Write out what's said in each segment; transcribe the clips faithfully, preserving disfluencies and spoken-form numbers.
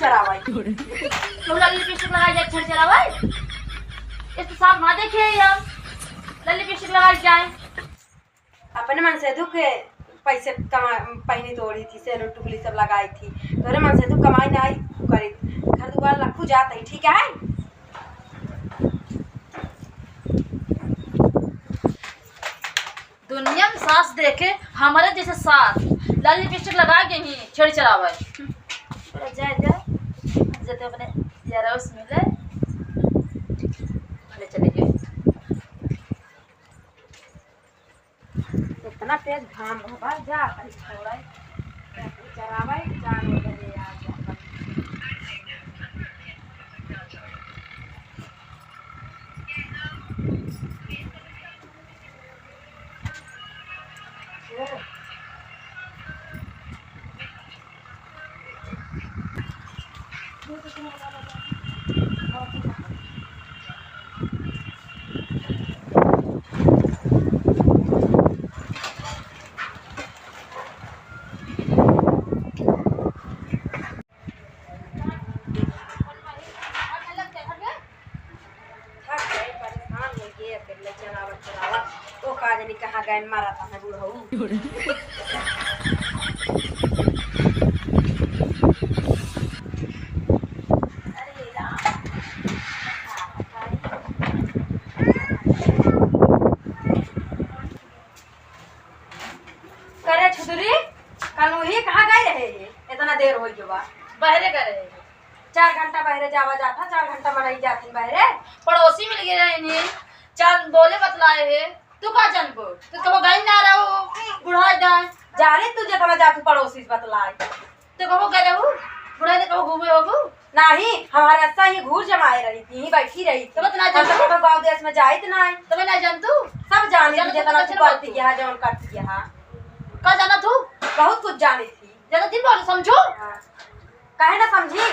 करावे। तो लाल लिपस्टिक लगाई जाए, छेड़ चलावे। इस तो साफ ना देखे ही हम। लाल लिपस्टिक लगाई जाए। अपने मन से दुख के पैसे कमा, पहिनी तोड़ी थी, सेनुर टुकली सब लगाई थी। तोरे मन से दुख कमाई ना आई, करी। घर दुआर लखू जात है, ठीक है? दुनिया में सास देखे हमारे जैसे सास, लाल लिपस्टिक लगा के ही छेड़ चलावे। जा, जा, जते अपने यारा से मिले, भले चले गए। इतना तेज घाम बा, जा कहीं छोड़े, चरावे, चार बजे आ जा। थक गए, परेशान हो गए, अकेले चलावत चलावत। ओ का जानी कहाँ गए, मारा था बुढ़ऊ। अरे राम। करे छुदरी, कानू ही कहाँ गए रहे हे? इतना देर हो गया बा। बहरे गए रहे हे। चार घंटा बहरे जावा जाता, चार घंटा मनई जाथिन बहरे। पड़ोसी मिल गए रहनी, चार बोले बतलाए हे। तू का जानबो? तू कबो गई ना रहो, बुढ़ाई दाए। जा रे, तू जेतना जा, तू पड़ोसी से बतलाए। तो कबो गए रहू? बुढ़ाई दे कबो घूमे होबू? नाही, हमारे ऐसा ही घूर जमाए रही थी, यहीं बैठी रही थी। तब तो ना हम तो जानतू। कबो गाँव देश में जाइत ना है। तब ना जानतू। सब जानी जब तू, तो जेतना कुछ तू ना करती बोलतू। है, जौन करती है। का जाना तू? बहुत कुछ जानी थी। ज्यादा दिन बोल, समझू? हाँ। काहे ना समझी?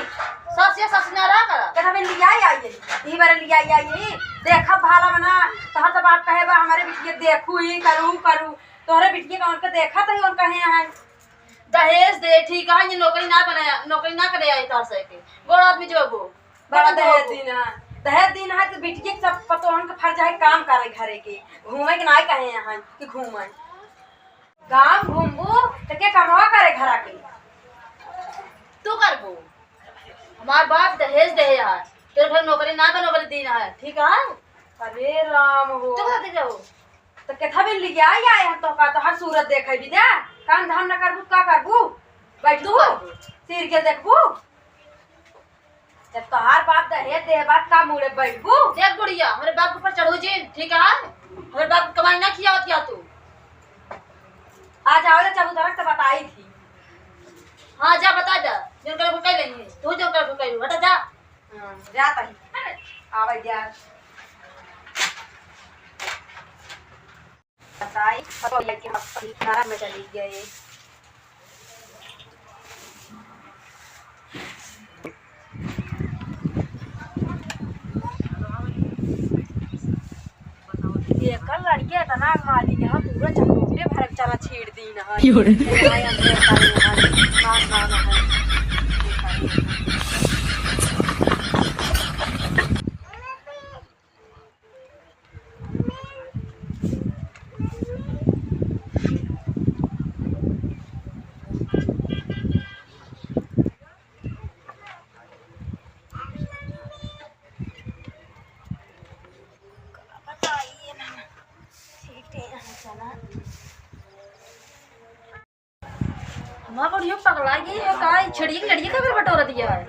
सास या सास ना रहा करा। कहता मैं लिया आई आई है। यही बार लिया आई आई है। देखा भाला बना, तोहर तो बाप कहे बा, हमारे बिटिया देखू ही, करू, करू। तोहरे बिटिया का उनका देखा तो ही उनका है, है। दहेज दे, ठीक है, ये नौकरी ना बनाया, नौकरी ना करे आई तोहर से के। गोड़ आदमी जो वो। बड़ा बड़ा दहेज दो। दीन है। दहेज दीन है तो बिटिया के सब पतोहन के फर्ज है काम करे घरे के। घूमे के नाई कहे यहाँ कि घूमे। काम घूमबू तो के कमवा करे घरा के? तू करबू। हमार बाप दहेज दे है। तेरे घर नौकरी ना बनोबल दीन है, ठीक है? अरे राम हो। तू बता दे जाओ। तो केथा बिन लिया आए हम तो का, तोहर सूरत देखे भी दे। काम धाम ना करबू, का करबू? बैठबू? तू करबू। सीरियल देखबू? जब तोहार बाप दहेज दे बात का मुड़े बैठबू? देख बुढ़िया, हमरे बाप के ऊपर चढ़ू जिन, ठीक है? हमरे बाप के कमाई ना खियावत या तू। आ जाओ रे चबूतरा से बताई थी। हाँ, जा बता दे, जौन करे वो कह लेंगे, तू जौन करे वो कह लू, हटा जा। हाँ, जा तही। आवे जा। बताई, पतोहिया के हम अपनी नरक में चली गए। एकर लड़के इतना मालिक है, पूरा चकोटे भर चना छीड़ दी न है। क्यों रे? इतना अंधेर करे है, मान ना है। हमार बुढ़ियो पगला गई है का? ई छेड़िया के लड़िया का घर बटोरा दिया है।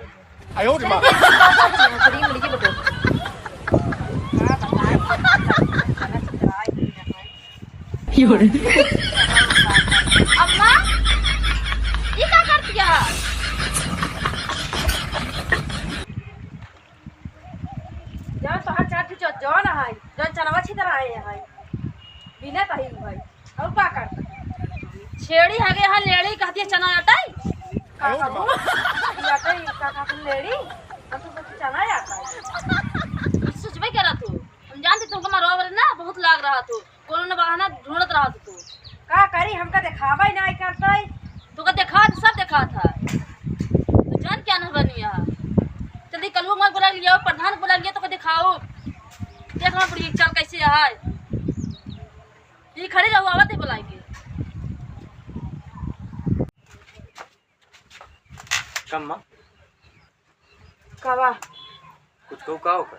आयो रे माँ। छेड़िया के लड़िया बटोरा। यो रे। अम्मा, ई का करती है? जौन तोहार चार ठो जौन है, जौन चनवा छितरा है, बिना तही भाई। और का करता? छेड़ी हगे यहाँ लेड़ी कहती है चना आटा है। का कहू? ये आटा है, का कहती है लेड़ी? हम तो सोची चना आटा है। सोचबे करा तू। हम जानते तुमको मरवा वाले ना बहुत लाग रहा तू। कोनो न बहाना ढूंढत रहा तू। का करी, हमका देखावा ही ना करता है। तू का देखा, सब देखा था। तू जान क्या न बनी यहाँ? हाय, ई खड़ी रहू, आवत है बुलाई के। कम्मा। का बा? कुछ कहू का ओकर?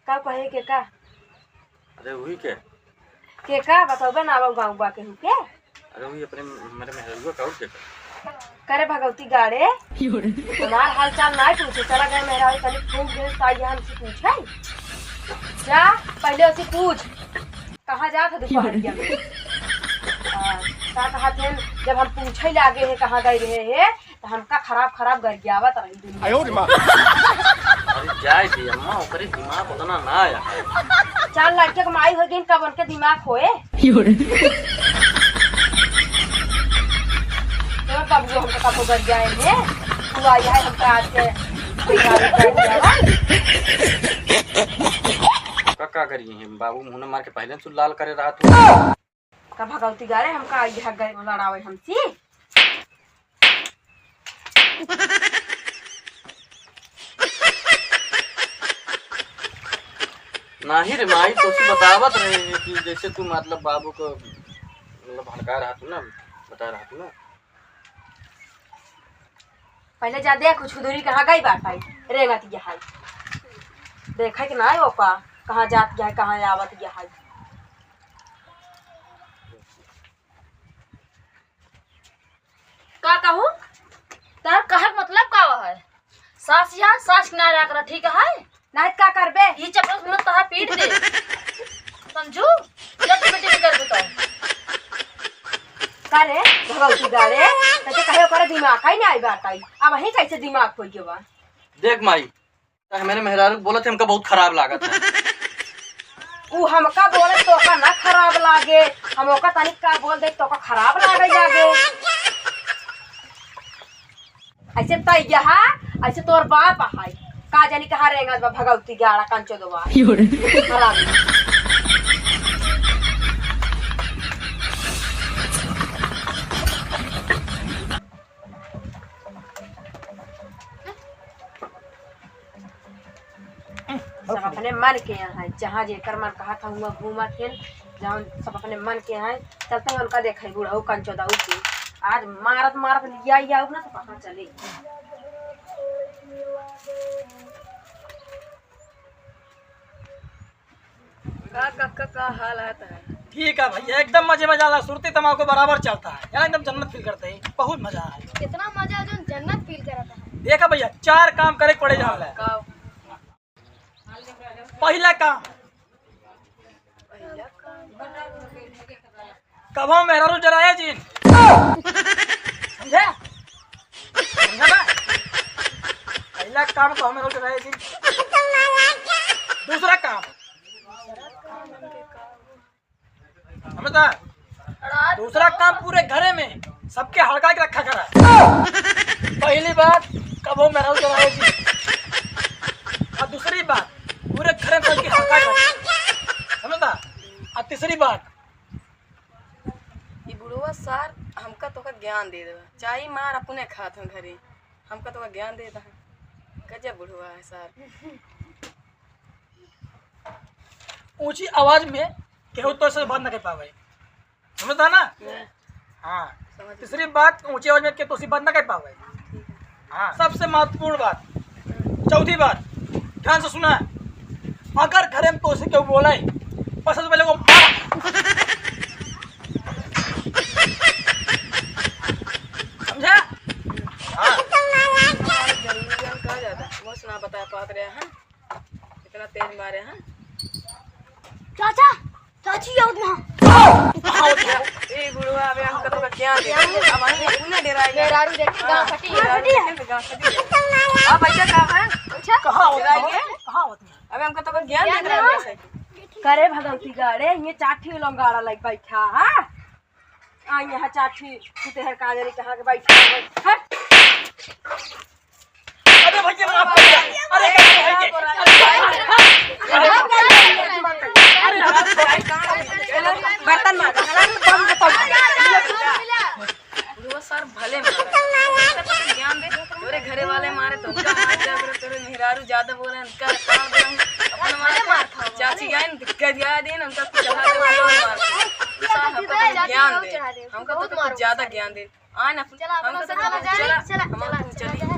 का कहे के का? अरे वही के। के का बतौबे ना आवा गाँव बा केहू के? अरे वही अपने मेरे मेहरुआ का और के का? करे भगवती गाड़े। हमार हाल चाल ना पूछे, चला गए मेहरारू तनी फूंक दे, साइया हमसे पूछे। जा, पहले उसे पूछ, कहाँ जात है दोपहरिया में? आ, का कहा थे, जब हम पूछे लागे है कहाँ गए रहे है, तो हमका खराब खराब गरियावत रही दुनिया। आयो रे माँ। अरे जाए दे अम्मा, ओकरे दिमाग उतना ना आया। चार लड़के के माई हो गई, कब उनके दिमाग होए? तो कब वो हमको कब गरियाए है? तू आई है हमका आज के का, का करिए हम बाबू, मुँह न मार के पहले से लाल करे रहा तू। का भगवती गारे हमका आई है गए लड़ावे हमसी। नाही रे माई, तो उसे बतावत रहे हैं कि जैसे तू मतलब बाबू को मतलब भड़का रहा तू ना, बता रहा तू ना। पहले जा देख, कुछ दूरी कहाँ गई बात आई, रेंगत गया है। देखे कि ना ओका, कहाँ जात गया है, कहाँ आवत गया है। का कहूँ? तार कहक मतलब का है? सास या सास किनारे आकर ठीक है? नहीं त का करबे? ई चपल में तोहार पीट दे। समझू? जब बेटी भी कर देता। का रे? भगवती गारे, तैसे कहे ओकरे दिमाग का ही नहीं आई बात आई। अब वहीं कैसे दिमाग खोई के बा? देख माई, तो हमारे मेहरारू बोलत है, हमका बहुत खराब लागत है। उ हमका बोले तोका ना खराब लागे, हम ओका तनिक का बोल दे तोका खराब लागे लागे। ऐसे तैया, ऐसे तोर बाप है, का जानी कहाँ रेंगत बा भगवती गाड़ा कंचो दो बा। योरे। खराब। सब अपने मन के यहाँ है, जहाँ जेकर मन कहा था हुआ घूमत हैं, जहाँ सब अपने मन के यहाँ है। चलते हैं उनका देखे बुढ़ऊ कंचोदाऊ के, आज मारत मारत लिया ही आऊ ना तो पता चले। का काका का हाल है तोहार? ठीक है भैया, एकदम मजे में जाला, सुरती तमाकू बराबर चलता है, यार एकदम जन्नत फील करते हैं, बहुत मजा आया। कितना मजा जो जन्नत फील करता है। देखा भैया, चार काम करे के पड़े जाला। का? पहला काम, कबो मेहरारू जराए जिन। समझा? समझा ना? पहला काम कबो मेहरारू जराए जिन। दूसरा काम, समझा? दूसरा काम, पूरे घरे में सबके हड़का के रखा करा। पहली बात, कबो मेहरारू जराए जिन। और दूसरी बात, पूरे घरे में सबके हड़का करा। समझा? और तीसरी बात, ई बुढ़वा सार हमका तोका ज्ञान दे देवा, चाहे मार अपने खात हम घरे, हमका तोका ज्ञान दे देवा। गजब बुढ़वा है सार। ऊंची आवाज में केहू तो से बात ना कर पावे, समझता ना? हम्म। हाँ। समझ। तीसरी बात, ऊंची आवाज में केहू तो से बात ना कर पावे। ठीक है। हाँ, सबसे महत्वपूर्ण बात। चौथी बात, ध्यान से सुना, अगर घरे में तोसे केहू बोले, सबसे पहले वो मारा। समझा? हाँ। जरूरी जान का ज्यादा, वो सुना बता पात रहे हैं, इतना तेज मारे हैं। चाचा, चाची आवत ना। ए बुढ़वा, अबे हमका तोका ज्ञान दे। अब वहीं अपने डेराई गए। मेहरारू देखे गाँव फटी। मेहरारू देखे तो गाँव फटी। अब ऐसा काम है? अच्छा। कहाँ होत है? डेराई गए? कहाँ होत है? अबे हमका तोका ज्ञान दे रहा है। करे भगवती गाड़े, ये चाठी लंगाड़ा लाइक बैठा, हाँ? आ यहाँ चाठी, तू तेहर का जाने कहाँ के बैठा है। हट। अरे भैया, माफ कर दे। अरे, अरे, अरे, अरे, बर्तन मार। बुढ़वा सर भले मारे। ज्ञान दे। तोरे घरे वाले मारे तो उनका मार दिया, तोरे मेहरारू ज्यादा बोले, उनका काम दे, अपना मार खा। चाची गए न, दिया दिन हमका कुछ चढ़ा दे, बहुत मार दे। साहब, हमका कुछ ज्ञान दे, हमका तो कुछ ज्यादा ज्ञान दे। आए ना, चला, अपना हमका से तो चला, चला, चला, चला, हम चला, चली।